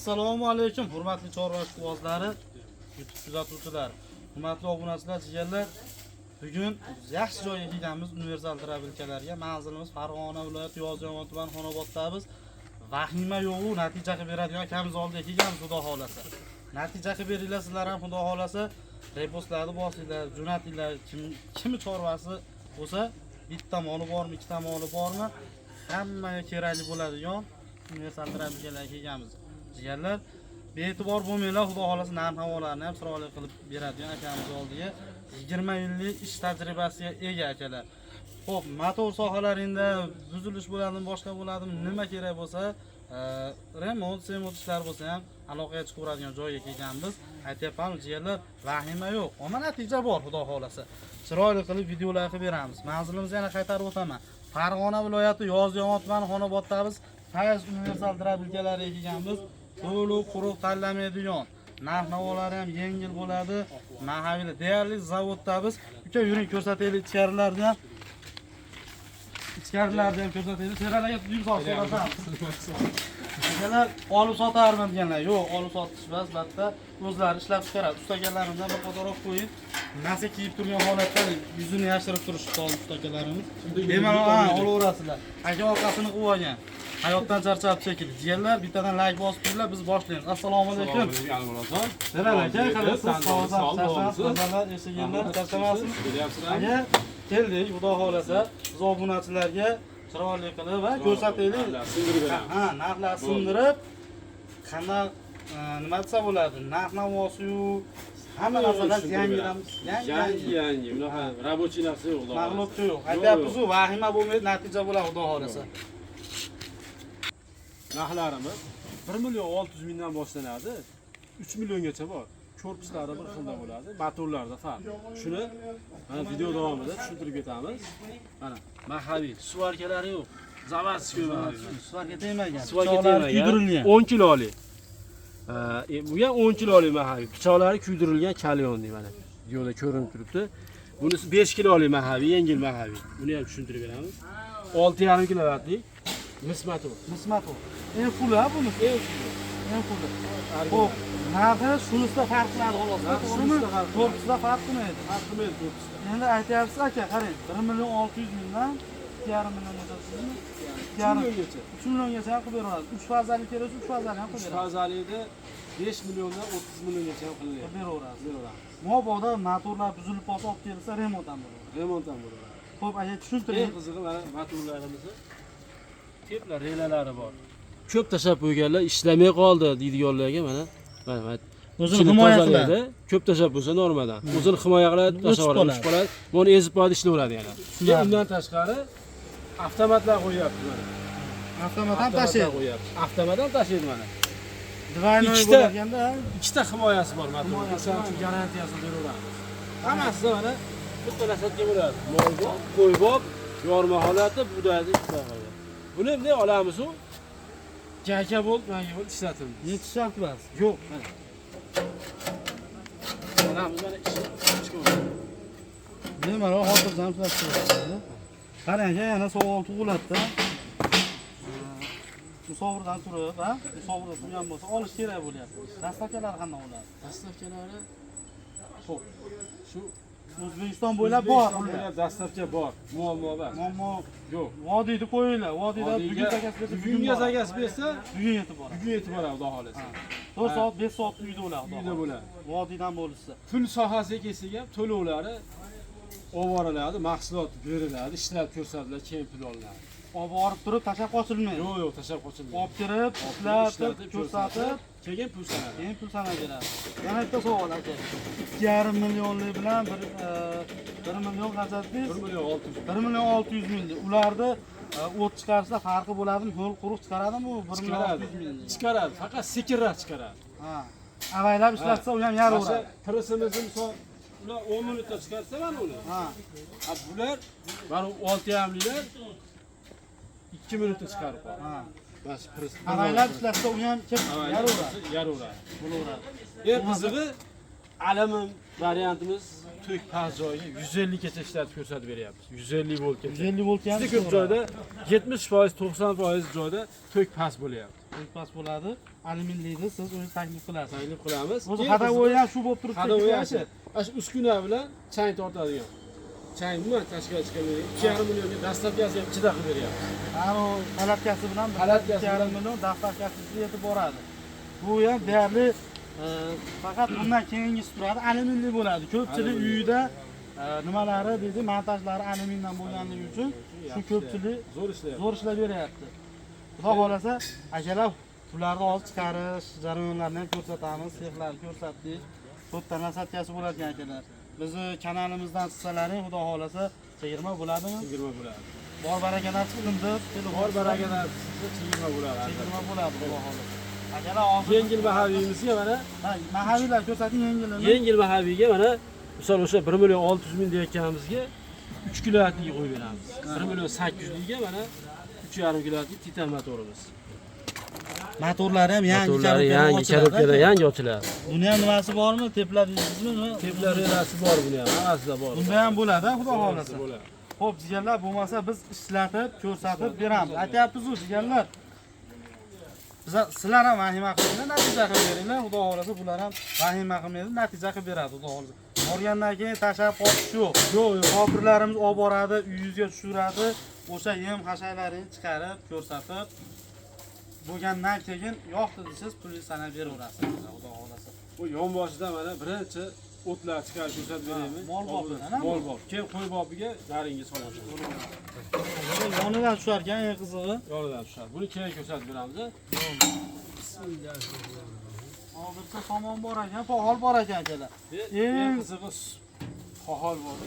Assalomu alaykum, hurmatli chorva ishqibozlari, YouTube kuzatuvchilari, hurmatli obunachilar, jigarlar. Bugun yaxshi joyga kelganmiz, universal дробилка larga. Manzilimiz Farg'ona viloyati Yozyovon tumani Xonoboddamiz. Vahima yo'g'u natija qilib beradigan akamiz oldiga kelganmiz, xudo xohlasa. Natija qilib beringlar, sizlar ham xudo xohlasa repostlarni bosinglar, jo'natinglar. Kim kimi chorvasi bo'lsa, bitta moli bormi, ikkita moli bormi, hammaga kerakli bo'ladigan universal дробилка larga kelganmiz. Jigarlar, bee'tibor bo'lmanglar, xudo xohlasa narx navolarni ham chiroyli qilib beradigan akamiz oldiga 20 yillik ish tajribasiga ega akalar. Xo'p, motor sohalaringda buzilish bo'ladimi, boshqa bo'ladimi, nima kerak bo'lsa, remont, semont ishlar bo'lsa ham aloqaga chiqaveradigan joyga kelganmiz. Aytyapman, jigarlar, vahima yo'q, ammo natija bor, xudo xohlasa. Chiroyli qilib videolar qilib beramiz. Manzilimizni yana qaytarib o'taman. Farg'ona viloyati Yozyovon tumani Xonoboddamiz. Fayz universal дробилка larga kelganmiz. To'liq quruq tanlamaydigan. Narx navolari ham yengil bo'ladi. Mahalliy deyarli zavoddamiz. Uka, yuring, ko'rsataylik ichkarilarni ham. Ichkarilarni ham ko'rsataylik. Seralarga yumshoq so'rasam. Akalar olib sotarman deganlar. Yo'q, olib sotish emas, albatta o'zlari ishlab chiqaradi. Usta akalarimizdan bir qator qo'yib, narsa kiyib turgan holatda yuzini yashirib turishibdi hozir usta akalarimiz. Bemalol ha, olaverasizlar. Aka orqasini qilib olgan. Hayotdan charchab shekilli. Jigarlar, bittadan layk bosib turinglar, biz boshlaymiz. Assalomu alaykum. Seralar aka, qalaysiz? Sog'lik, mazalar, eshiginlar, charchamasmiz. Aka, keldik, xudo xohlasa, biz obunachilarga chiroyli qilib va ko'rsataylik. Sindirib beramiz. Ha, narxlar sindirib, qanday nima desa bo'ladi? Narx navosiyu hamma narsalar yangidan yangi Yangi yangi, unaqa рабочий narsa yo'q, xudo xohlasa. Mag'lubchi yo'q. Aytyapmiz-ku, vahima bo'lmaydi, natija bo'ladi, xudo xohlasa. Narxlarimiz 1 million 600 mingdan boshlanadi, 3 milliongacha bor. Korpuslari bir xilda bo'ladi, motorlarda farq. Shuni mana video davomida tushuntirib ketamiz. Mana mahalliy сварка lari yo'q. Заводской mahalliy. Сварка tegmagan. Сварка Pichoqlari tegmagan. kuydirilgan. 10 kiloli. Bu ham 10 kiloli mahalliy. Pichoqlari kuydirilgan kalyon deydi mana. Videoda ko'rinib turibdi. Bunisi 5 kiloli mahalliy, yengil mahalliy. Buni ham tushuntirib beramiz. 6,5 kilovatlik mis motor. Mis motor. Eng puli ha bunisi. Eng puli. Eng puli. Xo'p, narxi shunisida farq qiladi xolos. Narxi To'g'rimi? shunisiда farq qiladi. Korpusda farq qilmaydi. Farq qilmaydi korpusda. Endi aytyapsiz aka, qarang, 1 million 600 mingdan 2,5 milliongacha sizmi? 3 2,5 milliongacha. 3 milliongacha ham qilib beradi. 3 fazali kerak bo'lsa, 3 fazali ham qilib 3 beradi. fazalida 5 milliondan 30 milliongacha ham qilinadi. Qilib beraverasiz. Beraveramiz. Mabodo motorlar buzilib qolsa, olib kelsa, remont ham bo'ladi. Remont ham bo'ladi. Xo'p, aka, Eng tushuntiring. qizig'i mana motorlarimizni tepla relalari bor. Ko'p tashlab qo'yganlar ishlamay qoldi deydiganlarga mana O'zini ichini himoya tozalaydi. qiladi. Ko'p tashlab bo'lsa normadan. O'zini himoya qiladi, O'chib tashlab oladi, qoladi. o'chib qoladi. Buni ezib qo'yadi, ishlayveradi yana. Tushunarli. Undan tashqari avtomatlar qo'yyapti mana. Avtomat ham Avtomatlar tashlaydi. qo'yyapti. Avtomat ham tashlaydi mana. Двойной bo'larkanda, Ikkita himoyasi bor motorning. Himoyasi O'shaning bor. uchun garantiyasini beraveramiz. Hammasida mana bitta насадка bo'ladi. Mol bor, qo'y bor, yorma holati, bug'doyni ikkita qiladi. Buni bunday olamiz u. Gaka bo'ldi, manga bo'ldi ishlatildi. Yetish shart emas. Yo'q, mana. Olamiz mana chiqib. Bemalol xotirjam ishlab chiqadi. Qarang aka, yana savol tug'iladi-da. Musofirdan turib, ha? Musofirda turgan bo'lsa, olish kerak bo'lyapti. Доставка lari qanday bo'ladi? Доставка lari xo'p. Shu O'zbekiston bo'ylab bor. O'zbekiston bo'ylab доставка bor. Muammo emas. Muammo Yo'q. Vodiyni qo'yinglar. Vodiyda bugun заказ bersa, bugun Bugunga boradi. заказ bersa, Bugun yetib boradi. bugun yetib boradi, xudo xohlasa. 4 soat, 5 soat uyda bo'ladi. Xudo Uyda xohlasa. bo'ladi. Vodiydan bo'lishsa. Pul sohasiga kelsak ham to'lovlari olib boriladi, mahsulot beriladi, ishlab ko'rsatiladi, keyin pul olinadi. Olib borib turib tashlab qochilmaydi. Yo'q, tashlab qochilmaydi. Olib kirib, ishlatib, ko'rsatib, keyin pul sanaladi. Keyin pul sanab beradi. Yana bitta savol aka. 2,5 millionlik bilan 1 million qancha dedingiz? 1 million 600. 1 million 600 minglik. Ularni o't chiqarsa farqi bo'ladimi? Ho'l quruq chiqaradimi u 1 million Chiqaradi. 600 minglik? Chiqaradi, faqat sekinroq chiqaradi. Ha. Avaylab ishlatsa u ham yaraveradi. Pirisimizni misol ular 10 minutda chiqarsa mana uni. Ha. Ha, bular mana u 6,5liklar 2 minutda chiqarib qoladi. Ha. Mana shu piris. Avaylab ishlatsa u ham kelib yaraveradi. Yaraveradi. Bo'laveradi. Eng qizig'i Alumin variantimiz tok past joyiga 150 gacha ishlatib ko'rsatib beryapmiz. 150 voltgacha. 150 volt ham Juda ko'p joyda 70%, 90% joyda tok past bo'lyapti. Tok past bo'ladi. Alyuminlikni siz o'zingiz taklif qilasiz. Taklif qilamiz. O'zi ходовой ham shu bo'lib turibdi. Ходовой ham shu. Ana shu uskuna bilan chang tortadigan. Chang umuman tashqariga chiqarmaydi. 2,5 millionga dastavkasi ham ichida qilib beryapmiz. Ana palatkasi bilan Palatkasi 2,5 bilan million dastavkasi yetib boradi. Bu ham deyarli faqat bundan keyingisi turadi, alyuminli bo'ladi. Ko'pchilik uyida nimalari deydi, montajlari alyumindan bo'lganligi uchun shu ko'pchilik zo'r ishlayapti. Zo'r ishlab beryapti. Xudo xolasa, akalar pullarni olib chiqarish jarayonlarini ham ko'rsatamiz, sexlarni ko'rsatdik. Ko'pdan nasatkasi bo'ladigan akalar. Bizni kanalimizdan chiqsalaring, xudo xolasa, chegirma bo'ladimi? Chegirma bo'ladi. Bor barakadan chiqdim deb, bor barakadan chiqsa chegirma bo'ladi. Chegirma bo'ladi, xudo xolasa. Akalar hozir yengil mahaviyimizga mana mahaviylar ko'rsating yengilini. Yengil mahaviyga mana misol o'sha 1 million 600 ming deyotganimizga 3 kilovatlik qo'yib beramiz. 1 million 800 mingga mana 3,5 kilovatlik Titan motorimiz. Motorlari ham yangi, yangi korobkada yangi ochiladi. Buni ham nimasi bormi? Teplar deysizmi? Teplar relasi bor buni ham, hammasida bor. Bunda ham bo'ladi, xudo xolasa. Xo'p, jigarlar, bo'lmasa biz ishlatib, ko'rsatib beramiz. Aytyapmiz-ku, jigarlar. Bizlar sizlar ham vahima qilinglar, natija qilib beringlar. Xudo xolasa bular ham vahima qilmaydi, natija qilib beradi, xudo xolasa. Borgandan keyin tashlab qochish yo'q. Yo'q, yo'q. Hopirlarimiz olib boradi, uyingizga tushiradi, o'sha yem hashaklarini chiqarib, ko'rsatib bo'lgandan keyin yoqdi desangiz pulni sanab beraverasiz, xudo xolasa. Bu yonboshidan mana birinchi o'tlar chiqarib ko'rsatib beraymi? Mol bobidan, mol bob. Keyin qo'y bobiga naringa solamiz. Yonidan tushar ekan eng qizig'i. Yonidan tushadi. Buni keyin ko'rsatib beramiz. Hozircha somon bor ekan, poxol bor ekan akalar. Eng qizig'i poxol bor.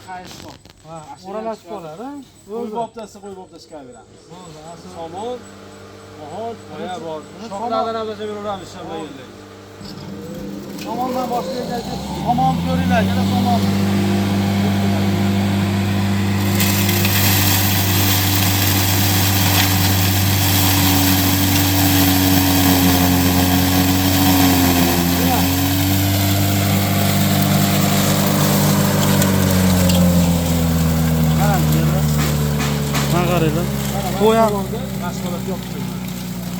Qayish bor. Ha, o'ralashib qoladi. Qo'y bobdasi, qo'y bobda chiqarib beramiz. Somon, poxol, poya bor. Shoxlardan ham tashlab beraveramiz shabba. Somondan boshlaylik. Somon ko'ringlar, yana somon. Mana qaranglar. Qo'yam mashg'ulot yo'q.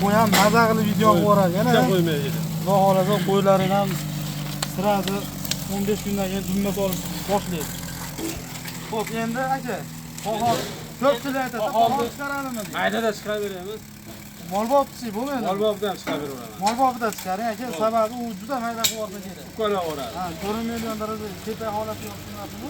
Qo'yam maza qilib video qo'yadi. Yana qo'ymaydi. Xudo xolasa qo'ylarini ham sirasi 15 kundan keyin dumma solish boshlaydi. Xo'p, endi aka, poxol ko'pchilik aytadi, poxol chiqaradimi deydi. Maydada chiqarib beramiz. Molbobchi bo'lmaydi. Molbobdan ham chiqarib beraveramiz. Molbobida chiqaring aka, sababi u juda mayda qilib yuborsa kerak. Ukalab yuboradi. Ha, ko'rinmaydigan darajada tepa holati yo'q nimasini.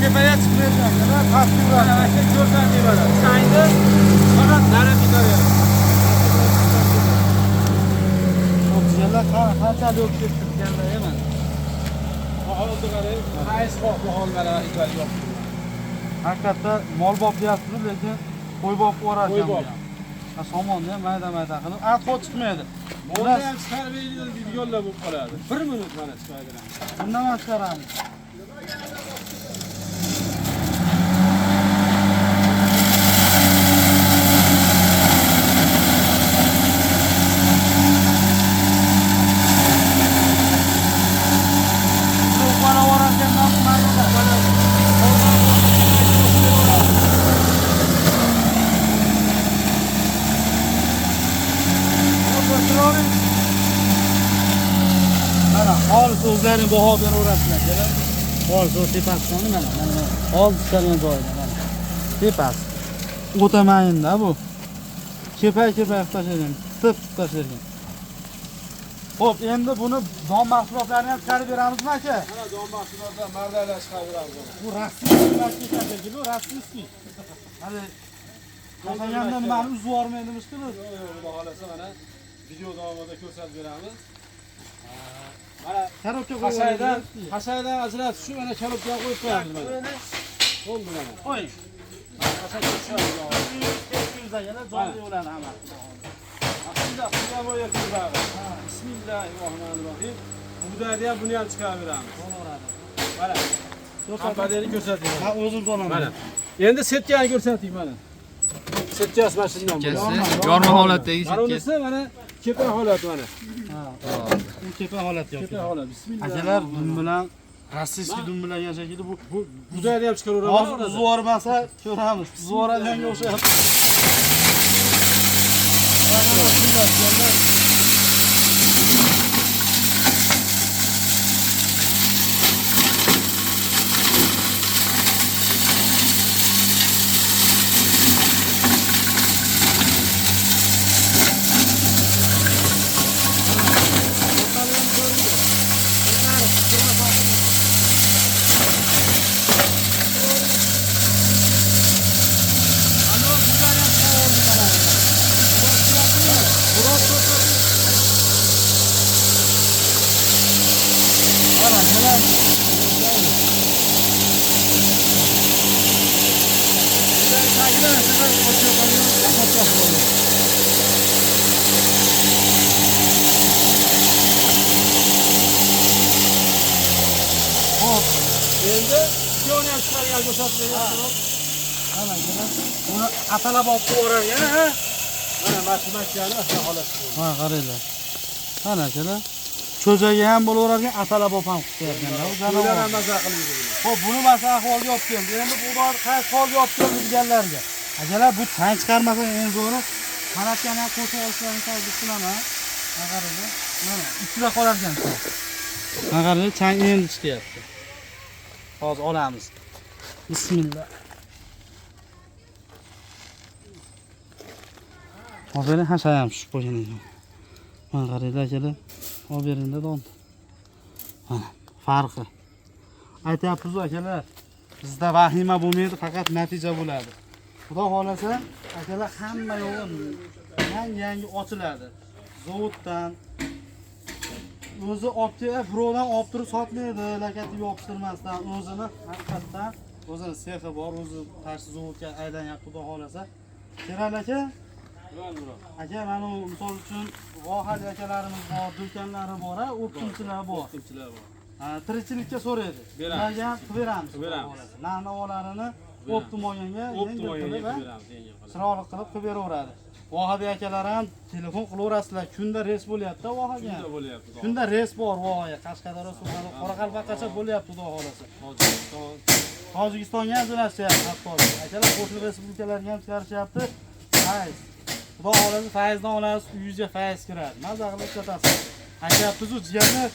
Tepaga chiqmaydi, pastga yuradi. Aka ko'rsan deyman. Changni faqat nari ko'taryapti. Xo'p, qanchalik o'tib ketganlar emas. Poxolni qarang, qaysi poxol mana itlar yo'q. Haqiqatda molbob deyapsiz, lekin qo'ybob o'rar ekan. Qo'ybob. Ha, somonni ham mayda-mayda qilib, atxod chiqmaydi. Molni ham chiqarib beradiganlar bo'lib qoladi. 1 minut mana chiqarib beramiz. Bundan ham chiqaramiz. Xolis o'zlaring baho beraverasizlar, kelar. Xolis o'z tepasini mana, mana xolis chiqargan joyida mana. Tepasi. O'ta mayinda bu. Kepay-kepay qilib tashlagan, tip tashlagan. Xo'p, endi buni don mahsulotlarini ham chiqarib beramizmi aka? Mana don mahsulotlar mardalar chiqarib beramiz. Bu rasmiy, bu rasmiy. Hali tashlaganda nimani uzib yubormaydimizku biz. Yo'q, yo'q, xudo xolasa mana video davomida ko'rsatib beramiz. Mana Korobka Qashaydan, qo'yib qashaydan ajratib shu mana korobkaga qo'yib qo'yamiz mana. Bo'ldi mana. Qo'ying. Qashayga tushadi. Yuzagalar jonli bo'ladi hammasi. Aslida qilgan bo'ladi. Bismillahirrohmanirrohim. Bug'doyni ham buni ham chiqarib beramiz. Bo'laveradi. Mana. Hammalarni ko'rsating. Men o'zim solaman. Mana. Endi setkani ko'rsating mana. Setkasi mana shundan bo'ladi. Setkasi, yorma holatdagi Mana setkasi. unisi mana kepa holat mana. Ha. U kepa holat yo'q. Kepa holat. Bismillah. Akalar dum bilan rossiyskiy dum bilan yashaydi bu. Bu bug'doyni ham chiqaraveramiz. Hozir uzib yubormasa ko'ramiz. Uzib yuboradiganga o'xshayapti. Mana shunday jigarlar. Mana akalar. Hop, Endi ikkovini ham chiqargan ko'rsatib beryapman. mana akalar. Buni atalab olib qo'yaverar yana ha. Mana mana shu makkani shu holat. Mana qaranglar. Mana akalar. Cho'jaga ham bo'laverarkan, atalab olib ham qilib qo'yarkanlar. Bu Bular janob. ham maza qilib buni. Xo'p, buni masalan ahvolga olib keldi. Endi bu bor qaysi holga olib keldi deganlarga. Akalar, bu chang chiqarmasa eng zo'ri qanatkani ham qo'shib olishlarini taklif qilaman. Mana qaranglar. Mana ustida qolar ekan. Mana qaranglar, chang endi chiqyapti. Hozir olamiz. Bismillah. Hozir hasha ham tushib qo'ygan ekan. Mana qaranglar akalar. Olib beringda don. Mana farqi. Aytyapmiz akalar, bizda vahima bo'lmaydi, faqat natija bo'ladi. Xudo xolasa, akalar hamma yog'i yangi-yangi ochiladi. Zavoddan o'zi olib kelib, birovdan olib turib sotmaydi, lakatib yopishtirmasdan o'zini haqiqatdan o'zini sexi bor, o'zi qarshi zavodga aylanyapti xudo xolasa. Keral aka, aka mana u misol uchun vohali akalarimiz bor, do'konlari bor, o'qituvchilar bor. O'qituvchilar bor. Ha, tirikchilikka so'raydi. Beramiz. Ularga ham qilib beramiz. Qilib beramiz. Narx-navolarini o'ptim olganga O'ptim yengil olganga qilib, qilib beramiz, yengil qilib. chiroyli qilib qilib beraveradi. Vohabi akalar ham telefon qilaverasizlar. Kunda reys bo'lyapti Vohaga. Kunda bo'lyapti. Kunda reys bor Vohaga. Qashqadaryo, Surxondaryo, Qoraqalpoqqacha bo'lyapti xudo xolasa. Tojikiston. Tojikistonga ham jo'natishyapti hatto. Akalar qo'shni respublikalarga ham chiqarishyapti. Fayz. Xudo xolasa fayzdan olasiz, uyingizga fayz kiradi. Maza qilib ishlatasiz. Aytyapmiz-ku, jigarlar,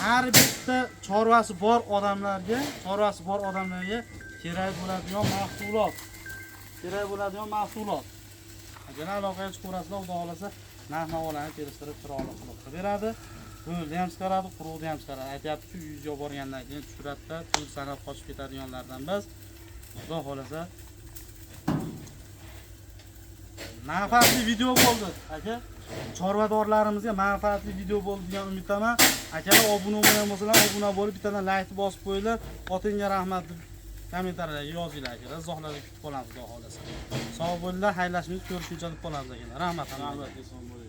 har bitta chorvasi bor odamlarga, chorvasi bor odamlarga kerak bo'ladigan mahsulot. Kerak bo'ladigan mahsulot. Akalar aloqaga chiqaverasizlar, xudo xolasa narx-navolarni kelishtirib chiroyli qilib qilib beradi. Ho'lni ham chiqaradi, quruqni ham chiqaradi. Aytyapti-ku, uyingizga borgandan keyin tushiradida, pul sanab qochib ketadiganlardan biz. Xudo xolasa manfaatli video bo'ldi, aka. Chorvadorlarimizga manfaatli video bo'ldi degan umiddaman. Akalar obuna bo'lmagan bo'lsalar, obuna bo'lib, bittadan like bosib qo'yinglar. Xotinga rahmat deb kommentariyalarga yozinglar akalar. Izohlarda kutib qolamiz xudo xolasa. Sog' bo'linglar, xayrlashamiz, ko'rishguncha deb qolamiz akalar. Rahmat hammaga. Rahmat, eson bo'ling.